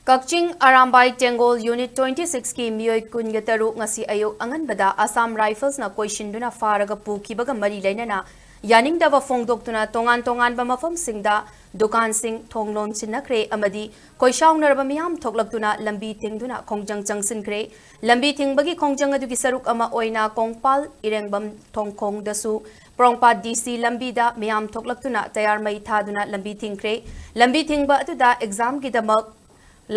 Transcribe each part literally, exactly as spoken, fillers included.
ꯀꯛꯆꯤꯡ Arambai ꯇꯦꯡꯒꯣꯜ unit twenty ꯁꯤꯛꯁꯀꯤ ꯃꯤꯑꯣꯏ ꯀꯨꯟꯒ ꯇꯔꯨꯛ ꯉꯁꯤ ꯑꯌꯨꯛ ꯑꯉꯟꯕꯗ ꯑꯁꯥꯝ ꯔꯥꯏꯐꯜꯁꯅ ꯀꯣꯏꯁꯤꯟꯗꯨꯅ ꯐꯥꯔꯒ ꯄꯨꯈꯤꯕꯒ ꯃꯔꯤ ꯂꯩꯅꯅ ꯌꯥꯅꯤꯡꯗꯕ ꯐꯣꯡꯗꯣꯛꯇꯨꯅ ꯇꯣꯉꯥꯟ ꯇꯣꯉꯥꯟꯕ ꯃꯐꯝꯁꯤꯡꯗ ꯗꯨꯀꯥꯟꯁꯤꯡ ꯊꯣꯡ ꯂꯣꯟꯁꯤꯟꯅꯈ꯭ꯔꯦ ꯑꯃꯗꯤ ꯀꯣꯏꯁꯥꯎꯅꯔꯕ ꯃꯤꯌꯥꯝ ꯊꯣꯛꯂꯛꯇꯨꯅ ꯂꯝꯕꯤ ꯊꯤꯡꯗꯨꯅ ꯈꯣꯡꯖꯪ ꯆꯪꯁꯤꯟꯈ꯭ꯔꯦ꯫ ꯂꯝꯕꯤ ꯊꯤꯡꯕꯒꯤ ꯈꯣꯡꯖꯪ ꯑꯗꯨꯒꯤ ꯁꯔꯨꯛ ꯑꯃ ꯑꯣꯏꯅ ꯀꯣꯡꯄꯥꯜ ꯏꯔꯦꯡꯕꯝ ꯊꯣꯡꯈꯣꯡꯗꯁꯨ ꯄꯣꯔꯣꯝꯄꯥꯠ ꯗꯤ ꯁꯤ ꯂꯝꯕꯤꯗ ꯃꯤꯌꯥꯝ ꯊꯣꯛꯂꯛꯇꯨꯅ ꯇꯌꯥꯔ ꯃꯩ ꯊꯥꯗꯨꯅ ꯂꯝꯕꯤ ꯊꯤꯡꯈ꯭ꯔꯦ꯫ ꯂꯝꯕꯤ ꯊꯤꯡꯕ ꯑꯗꯨꯗ ꯑꯦꯛꯖꯥꯝꯒꯤꯗꯃꯛ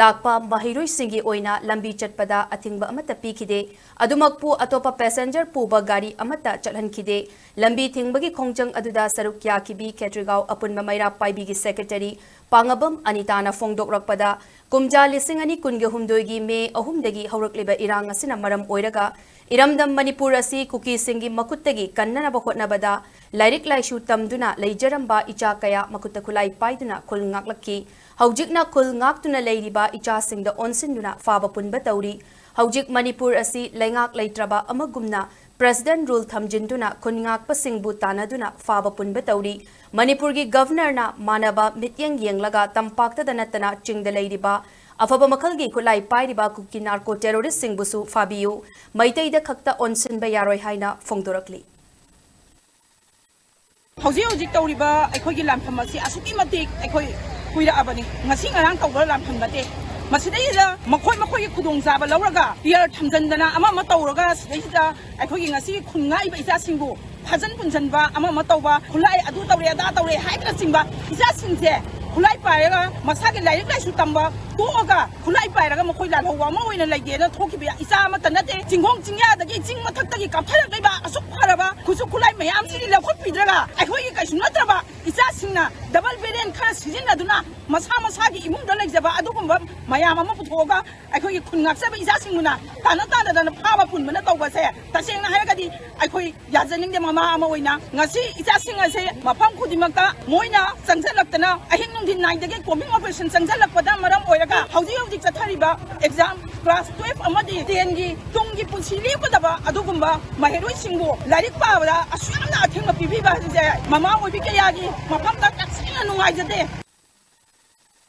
ꯂꯥꯛꯄ ꯃꯍꯩꯔꯣꯏꯁꯤꯡꯒꯤ ꯑꯣꯏꯅ ꯂꯝꯕꯤ ꯆꯠꯄꯗ ꯑꯊꯤꯡꯕ ꯑꯃꯠꯇ ꯄꯤꯈꯤꯗꯦ꯫ ꯑꯗꯨꯃꯛꯄꯨ ꯑꯇꯣꯞꯄ ꯄꯦꯁꯦꯟꯖꯔ ꯄꯨꯕ ꯒꯥꯔꯤ ꯑꯃꯠꯇ ꯆꯠꯍꯟꯈꯤꯗꯦ꯫ ꯂꯝꯕꯤ ꯊꯤꯡꯕꯒꯤ ꯈꯣꯡꯖꯪ ꯑꯗꯨꯗ ꯁꯔꯨꯛ ꯌꯥꯈꯤꯕꯤ ꯈꯦꯇ꯭ꯔꯤꯒꯥꯎ ꯑꯄꯨꯟꯕ ꯃꯩꯔꯥ ꯄꯥꯏꯕꯤꯒꯤ ꯁꯦꯀ꯭ꯔꯦꯇꯔꯤ ꯄꯥꯉꯕꯝ ꯑꯅꯤꯇꯥꯅ ꯐꯣꯡꯗꯣꯛꯂꯛꯄꯗ, ꯀꯨꯝꯖꯥ ꯂꯤꯁꯤꯡ ꯑꯅꯤ ꯀꯨꯟꯒ ꯍꯨꯝꯗꯣꯏꯒꯤ ꯃꯦ ꯑꯍꯨꯝꯗꯒꯤ ꯍꯧꯔꯛꯂꯤꯕ ꯏꯔꯥꯡ ꯑꯁꯤꯅ ꯃꯔꯝ ꯑꯣꯏꯔꯒ ꯏꯔꯝꯗꯝ ꯃꯅꯤꯄꯨꯔ ꯑꯁꯤ ꯀꯨꯀꯤꯁꯤꯡꯒꯤ ꯃꯈꯨꯠꯇꯒꯤ ꯀꯟꯅꯅꯕ ꯍꯣꯠꯅꯕꯗ ꯂꯥꯏꯔꯤꯛ ꯂꯥꯏꯁꯨ ꯇꯝꯗꯨꯅ ꯂꯩꯖꯔꯝꯕ ꯏꯆꯥ ꯀꯌꯥ ꯃꯈꯨꯠꯇ ꯈꯨꯠꯂꯥꯏ ꯄꯥꯏꯗꯨꯅ ꯈꯨꯜ ꯉꯥꯛꯂꯛꯈꯤ꯫ ꯍꯧꯖꯤꯛꯅ ꯈꯨꯜ ꯉꯥꯛꯇꯨꯅ ꯂꯩꯔꯤꯕ ꯏꯆꯥꯁꯤꯡꯗ ꯑꯣꯟꯁꯤꯟꯗꯨꯅ ꯐꯥꯕ ꯄꯨꯟꯕ ꯇꯧꯔꯤ꯫ ꯍꯧꯖꯤꯛ ꯃꯅꯤꯄꯨꯔ ꯑꯁꯤ ꯂꯩꯉꯥꯛ ꯂꯩꯇ꯭ꯔꯕ ꯑꯃꯒꯨꯝꯅ ꯄ꯭ꯔꯦꯁꯤꯗꯦꯟꯠ ꯔꯨꯜ ꯊꯝꯖꯤꯟꯗꯨꯅ ꯈꯨꯟ ꯉꯥꯛꯄꯁꯤꯡꯕꯨ ꯇꯥꯟꯅꯗꯨꯅ ꯐꯥꯕ ꯄꯨꯟꯕ ꯇꯧꯔꯤ꯫ ꯃꯅꯤꯄꯨꯔꯒꯤ ꯒꯚꯔꯅꯔꯅ ꯃꯥꯟꯅꯕ ꯃꯤꯠꯌꯦꯡ ꯌꯦꯡꯂꯒ ꯇꯝꯄꯥꯛꯇꯗ ꯅꯠꯇꯅ ꯆꯤꯡꯗ ꯂꯩꯔꯤꯕ ꯑꯐꯕ ꯃꯈꯜꯒꯤ ꯈꯨꯠꯂꯥꯏ ꯄꯥꯏꯔꯤꯕ ꯀꯨꯀꯤ ꯅꯥꯔꯀꯣ ꯇꯦꯔꯣꯔꯤꯁ꯭ꯠꯁꯤꯡꯕꯨꯁꯨ ꯐꯥꯕꯤꯌꯨ꯫ ꯃꯩꯇꯩꯗ ꯈꯛꯇ ꯑꯣꯟꯁꯤꯟꯕ ꯌꯥꯔꯣꯏ ꯍꯥꯏꯅ ꯐꯣꯡꯗꯣꯔꯛꯂꯤ꯫ ꯍꯧꯖꯤꯛ ꯍꯧꯖꯤꯛ ꯇꯧꯔꯤꯕ ꯑꯩꯈꯣꯏꯒꯤ ꯂꯥꯟꯐꯝ ꯑꯁꯤ ꯑꯁꯨꯛꯀꯤ ꯃꯇꯤꯛ ꯑꯩꯈꯣꯏ ꯀꯨꯏꯔꯛꯑꯕꯅꯤ꯫ ꯉꯁꯤ ꯉꯔꯥꯡ ꯇꯧꯕ ꯂꯥꯟꯐꯝ ꯅꯠꯇꯦ꯫ ꯃꯁꯤꯗꯩꯁꯤꯗ ꯃꯈꯣꯏ ꯃꯈꯣꯏꯒꯤ ꯈꯨꯗꯣꯡꯆꯥꯕ ꯂꯧꯔꯒ ꯄꯤꯌꯔ ꯊꯝꯖꯤꯟꯗꯅ ꯑꯃ ꯑꯃ ꯇꯧꯔꯒ ꯁꯤꯗꯩꯁꯤꯗ ꯑꯩꯈꯣꯏꯒꯤ ꯉꯁꯤ ꯈꯨꯟ ꯉꯥꯛꯏꯕ ꯏꯆꯥꯁꯤꯡꯕꯨ ꯐꯥꯖꯟ ꯄꯨꯟꯁꯤꯟꯕ ꯑꯃ ꯑꯃ ꯇꯧꯕ, ꯈꯨꯠꯂꯥꯏ ꯑꯗꯨ ꯇꯧꯔꯦ ꯑꯗꯥ ꯇꯧꯔꯦ ꯍꯥꯏꯕꯅꯆꯤꯡꯕ ꯏꯆꯥꯁꯤꯡꯁꯦ ꯈꯨꯠꯂꯥꯏ ꯄꯥꯏꯔꯒ ꯃꯁꯥꯒꯤ ꯂꯥꯏꯔꯤꯛ ꯂꯥꯏꯁꯨ ꯇꯝꯕ ꯇꯣꯛꯑꯒ ꯈꯨꯠꯂꯥꯏ ꯄꯥꯏꯔꯒ ꯃꯈꯣꯏ ꯂꯥꯜꯍꯧꯕ ꯑꯃ ꯑꯣꯏꯅ ꯂꯩꯒꯦꯅ ꯊꯣꯛꯈꯤꯕ ꯏꯆꯥ ꯑꯃꯠꯇ ꯅꯠꯇꯦ꯫ ꯆꯤꯡꯈꯣꯡ ꯆꯤꯡꯌꯥꯗꯒꯤ ꯆꯤꯡ ꯃꯊꯛꯇꯒꯤ ꯀꯥꯞꯊꯔꯛꯂꯤꯕ ꯑꯁꯨꯛ ꯐꯔꯕ ꯈꯨꯠꯁꯨ ꯈꯨꯠꯂꯥꯏ ꯃꯌꯥꯝꯁꯤꯗꯤ ꯂꯧꯈꯠꯄꯤꯗ꯭ꯔꯒ ꯑꯩꯈꯣꯏꯒꯤ ꯀꯩꯁꯨ ꯅꯠꯇ꯭ꯔꯕ ꯏꯆꯥꯁꯤꯡꯅ ꯗꯕꯜ ꯕꯦꯔꯦꯟ ꯈꯔ ꯁꯤꯖꯤꯟꯅꯗꯨꯅ ꯃꯁꯥ ꯃꯁꯥꯒꯤ ꯏꯃꯨꯡꯗ ꯂꯩꯖꯕ ꯑꯗꯨꯒꯨꯝꯕ ꯃꯌꯥꯝ ꯑꯃ ꯄꯨꯊꯣꯛꯑꯒ ꯑꯩꯈꯣꯏꯒꯤ ꯈꯨꯟ ꯉꯥꯛꯆꯕ ꯏꯆꯥꯁꯤꯡꯗꯨꯅ ꯇꯥꯟꯅ ꯇꯥꯟꯅꯗꯅ ꯐꯥꯕ ꯄꯨꯟꯕꯅ ꯇꯧꯕꯁꯦ ꯇꯁꯦꯡꯅ ꯍꯥꯏꯔꯒꯗꯤ ꯑꯩꯈꯣꯏ ꯌꯥꯖꯅꯤꯡꯗꯦ꯫ ꯃꯃꯥ ꯑꯃ ꯑꯣꯏꯅ ꯉꯁꯤ ꯏꯆꯥꯁꯤꯡ ꯑꯁꯦ ꯃꯐꯝ ꯈꯨꯗꯤꯡꯃꯛꯇ ꯃꯣꯏꯅ ꯆꯪꯁꯤꯜꯂꯛꯇꯅ ꯑꯍꯤꯡ ꯅꯨꯡꯊꯤꯜ ꯅꯥꯏꯗꯒꯩ ꯀꯣꯝꯕꯤꯡ ꯑꯣꯄꯔꯦꯁꯟ ꯆꯪꯁꯤꯜꯂꯛꯄꯗ ꯃꯔꯝ ꯑꯣꯏꯔꯒ ꯍꯧꯖꯤꯛ ꯍꯧꯖꯤꯛ ꯆꯠꯊꯔꯤꯕ ꯑꯦꯛꯖꯥꯝ ꯀ꯭ꯂꯥꯁ ꯇꯨꯋꯦꯜꯐ ꯑꯃꯗꯤ ꯇꯦꯟꯒꯤ ꯇꯨꯡꯒꯤ ꯄꯨꯟꯁꯤ ꯂꯦꯞꯀꯗꯕ ꯑꯗꯨꯒꯨꯝꯕ ꯃꯍꯩꯔꯣꯏꯁꯤꯡꯕꯨ ꯂꯥꯏꯔꯤꯛ ꯄꯥꯕꯗ ꯑꯁꯨꯛ ꯌꯥꯝꯅ ꯑꯊꯤꯡꯕ ꯄꯤꯕꯤꯕ ꯑꯁꯤꯁꯦ ꯃꯃꯥ ꯑꯣꯏꯕꯤ ꯀꯌꯥꯒꯤ ꯃꯐꯝꯗ ꯇꯁꯦꯡꯅ ꯅꯨꯡꯉꯥꯏꯖꯗꯦ꯫